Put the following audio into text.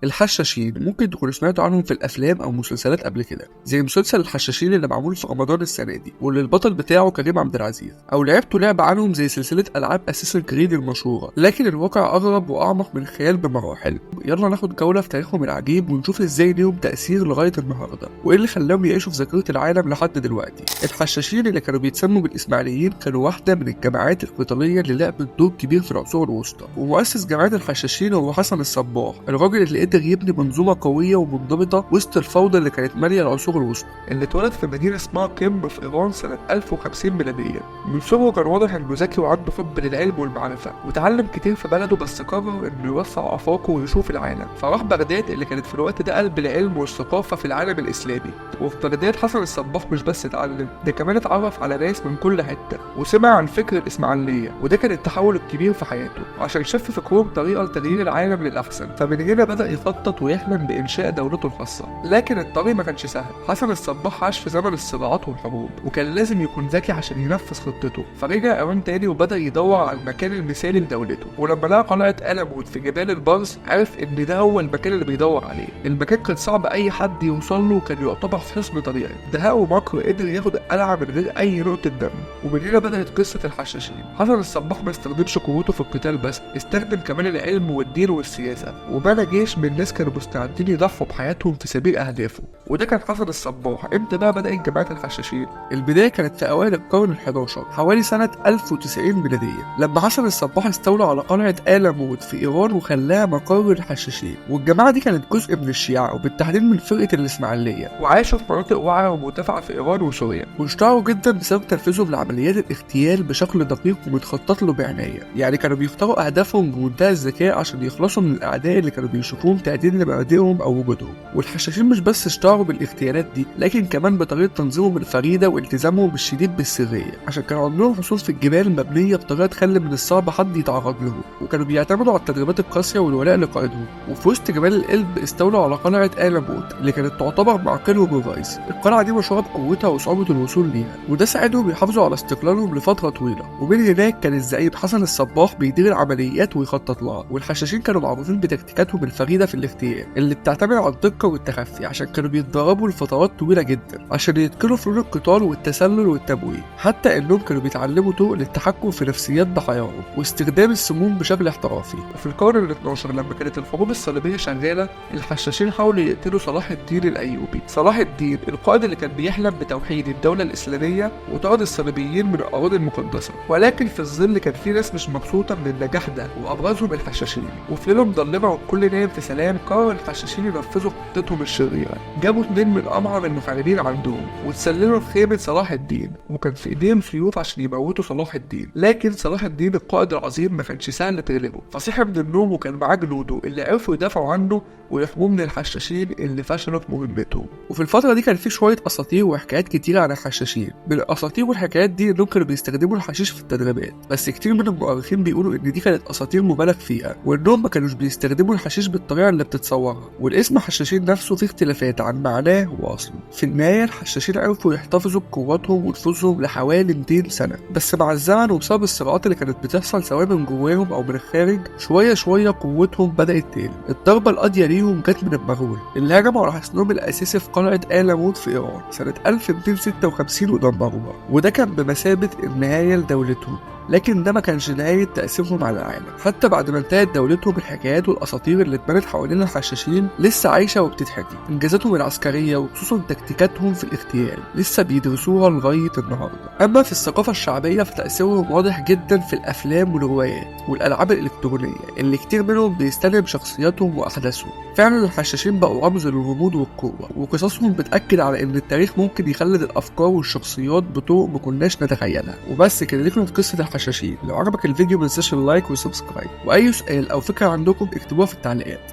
الحشاشين ممكن تكونوا سمعتوا عنهم في الافلام او مسلسلات قبل كده، زي مسلسل الحشاشين اللي معمول في رمضان السنة دي واللي البطل بتاعه كريم عبد العزيز، او لعبتوا لعبه عنهم زي سلسلة العاب Assassin's Creed المشهورة. لكن الواقع اغرب واعمق من الخيال بمراحل. يلا ناخد جولة في تاريخهم العجيب ونشوف ازاي ليهم تاثير لغاية النهارده وايه اللي خلاهم يعيشوا في ذاكره العالم لحد دلوقتي. الحشاشين اللي كانوا بيتسموا بالاسماعيليين كانوا واحدة من الجماعات القتالية اللي لعبت دور كبير في العصور الوسطى، ومؤسس جماعة الحشاشين هو حسن الصباح، الراجل اللي قدر يبني منظومة قوية ومنضبطه وسط الفوضى اللي كانت ماليه العصور الوسطى، اللي اتولد في مدينة اسمها قم في ايران سنة 1050 ميلادية. من صغره كان واضح انه ذكي وعنده حب للعلم والمعرفة، وتعلم كتير في بلده، بس قرر انه يوسع افاقه ويشوف العالم، فراح بغداد اللي كانت في الوقت ده قلب العلم والثقافة في العالم الاسلامي. وفي بغداد حسن الصباح مش بس اتعلم، ده كمان اتعرف على ناس من كل حتة وسمع عن فكر الاسماعيلية، وده كان التحول الكبير في حياته عشان شاف في فكرهم طريقه لتغيير العالم للاحسن. فمن هنا بدا يخطط ويحلم بانشاء دولته الخاصة. لكن الطريق ما كانش سهل. حسن الصباح عاش في زمن الصراعات والحروب، وكان لازم يكون ذكي عشان ينفذ خطته. فرجع ايران تاني وبدا يدور على المكان المثالي لدولته، ولما لقى قلعه ألموت في جبال البرز عرف ان ده هو المكان اللي بيدور عليه. المكان كان صعب اي حد يوصل له، وكان يعتبر حصن طبيعي. دهاء ومكر قدر ياخد القلعة من غير اي نقطة دم، ومن هنا بدات قصة الحشاشين. حسن الصباح ما استخدمش قوته في القتال بس، استخدم كمان العلم والدين والسياسة، وبنى جيش من ناس كانوا مستعدين يضحوا بحياتهم في سبيل اهدافه. وده كان حسن الصباح. امتى بقى بدات جماعة الحشاشين؟ البداية كانت في اوائل القرن ال11 حوالي سنة 1090 ميلادية، لما حسن الصباح استولى على قلعه آلموت في ايران وخلاها مقر الحشاشين. والجماعة دي كانت جزء من الشيعة وبالتحديد من فرقه الاسماعيلية، وعاشوا في مناطق وعره ومرتفعه في ايران وسوريا، واشتهروا جدا بسبب تنفيذهم لعمليات الاغتيال بشكل دقيق ومتخطط له بعناية. يعني كانوا بيختاروا اهدافهم بمنتهى الذكاء عشان يخلصوا من الاعداء اللي كانوا بيشوفوهم تهديد لمبادئهم او وجودهم. والحشاشين مش بس اشتهروا بالاغتيالات دي، لكن كمان بطريقة تنظيمهم الفريدة والتزامهم الشديد بالسريه، عشان كانوا عندهم حصول في الجبال مبنية بطريقة تخلي من الصعب حد يتعرض لهم، وكانوا بيعتمدوا على التدريبات القاسية والولاء لقائدهم. وفي وسط جبال القلب استولوا على قلعه آلموت اللي كانت تعتبر معقلهم الرئيسي. القلعة دي مشهورة بقوتها وصعوبة الوصول ليها، وده ساعدهم يحافظوا على استقلالهم لفترة طويلة. ومن هناك كان الزعيم حسن الصباح بيدير العمليات ويخطط لها. والحشاشين كانوا معروفين بتكتيكاتهم الفريدة في الاغتيال اللي بتعتمد على الدقة والتخفي، عشان كانوا بيتدربوا لفترات طويلة جدا عشان يتقنوا فنون القتال والتسلل والتمويه، حتى انهم كانوا بيتعلموا طرق للتحكم في نفسيات ضحاياهم واستخدام السموم بشكل احترافي. وفي القرن ال12 لما كانت الحروب الصليبية شغالة، الحشاشين حاولوا يقتلوا صلاح الدين الايوبي. صلاح الدين القائد اللي كان بيحلم بتوحيد الدولة الاسلامية وطرد الصليبيين من الاراضي المقدسة، ولكن في الظل كان في ناس مش مبسوطة من النجاح ده وابرزهم الحشاشين. وفي ليلة مظلمة والكل نايم في سلام، قرر الحشاشين ينفذوا خطتهم الشريرة. جابوا 2 من امعر المحاربين عندهم وتسللوا في خيمة صلاح الدين، وكان في ايديهم سيوف عشان يموتوا صلاح الدين. لكن صلاح الدين القائد العظيم ما كانش سهل تغلبه، فصحي من النوم وكان معاه جنوده اللي عرفوا يدافعوا عنه ويحموه من الحشاشين اللي فشلوا في مهمتهم. وفي الفترة دي كان في شوية اساطير وحكايات كتيرة عن الحشاشين. من الاساطير والحكايات دي انهم كانوا بيستخدموا الحشيش في التدريبات، بس كتير من المؤرخين بيقولوا ان دي كانت اساطير مبالغ فيها، وانهم ما كانوش بيستخدموا الحشيش بالطريقة اللي بتتصورها. والاسم حشاشين نفسه فيه اختلافات عن معناه واصله. في النهاية الحشاشين عرفوا يحتفظوا بقواتهم ونفوذهم لحوالي 200 سنة، بس مع الزمن وبسبب الصراعات اللي كانت بتحصل سواء من جواهم او من الخارج، شوية شوية قوتهم بدات تقل. الضربة القاضية ليهم جت من المغول اللي هجموا على حصنهم الاساسي في قلعه آلموت في ايران سنة 1256 ودمروها، وده كان بمثابة النهاية لدولتهم. لكن ده ما كانش نهاية تأثيرهم على العالم. حتى بعد ما انتهت دولتهم، الحكايات والأساطير اللي اتبنت حوالين الحشاشين لسه عايشة وبتتحكي. إنجازاتهم العسكرية وخصوصا تكتيكاتهم في الاغتيال لسه بيدرسوها لغاية النهاردة. أما في الثقافة الشعبية فتأثيرهم واضح جدا في الأفلام والروايات والألعاب الإلكترونية اللي كتير منهم بيستلهم شخصياتهم وأحداثهم. فعلا الحشاشين بقوا رمز للغموض والقوة، وقصصهم بتأكد على إن التاريخ ممكن يخلد الأفكار والشخصيات بطرق ما كناش نتخيلها. وبس كده، دي كانت قصة الحشاشين. لو عجبك الفيديو متنساش ال like وال subscribe، وأي سؤال أو فكرة عندكم اكتبوها في التعليقات.